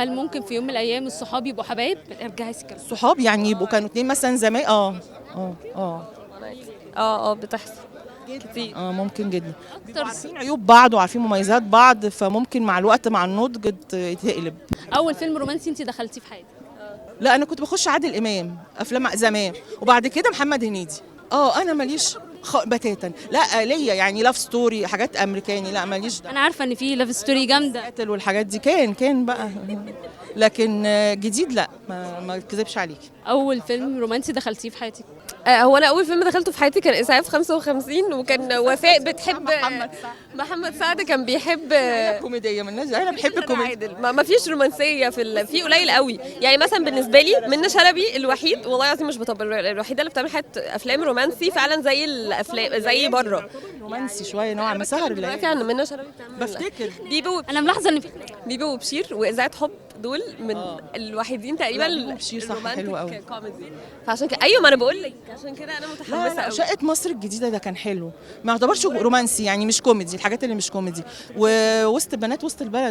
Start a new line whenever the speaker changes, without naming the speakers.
هل ممكن في يوم من الايام الصحاب يبقوا حبايب؟ ارجعي سكر.
صحاب يعني يبقوا كانوا اتنين مثلا زمان، اه.
اه، بتحصل كتير.
اه، ممكن جدا.
اكتر
عارفين عيوب بعض وعارفين مميزات بعض، فممكن مع الوقت مع النضج تقلب.
اول فيلم رومانسي انت دخلتيه في حياتك؟
لا، انا كنت بخش عادل امام افلام زمان، وبعد كده محمد هنيدي. انا ماليش بتاتا، لا ليا يعني love story، حاجات امريكاني، لا ماليش دعوه.
انا عارفه ان في love story جامده.
قتل والحاجات دي كان بقى، لكن جديد لا، ما اكذبش عليكي.
اول فيلم رومانسي دخلتيه في حياتك؟
هو انا اول فيلم دخلته في حياتي كان اسعاف 55، وكان وفاء بتحب
محمد سعد.
محمد سعد كان بيحب
كوميديه مالناش، انا بحب الكوميديا.
عادل. ما فيش رومانسية في قليل قوي. يعني مثلا بالنسبة لي منة شلبي الوحيد، والله العظيم مش بطبل، الوحيدة اللي بتعمل حاجات افلام رومانسي فعلا زي الافلام زي بره.
رومانسي شوية نوعا ما، سهر
دلوقتي
الليالي.
عن منة شلبي بتعمل
بفتكر
بيبو.
انا ملاحظة ان في خناقة.
بيبو وبشير واذاعة حب، دول من الوحيدين تقريبا.
لا، بيبو وبشير صح،
ال romantic
حلو قوي.
كوميدي. فعشان كده ايوه، ما انا بقول لك عشان كده انا
لا
متحمسة
لا
قوي.
شقة مصر الجديدة ده كان حلو، ما يعتبرش رومانسي يعني، مش كوميدي، الحاجات اللي مش كوميدي. ووسط بنات وسط البلد.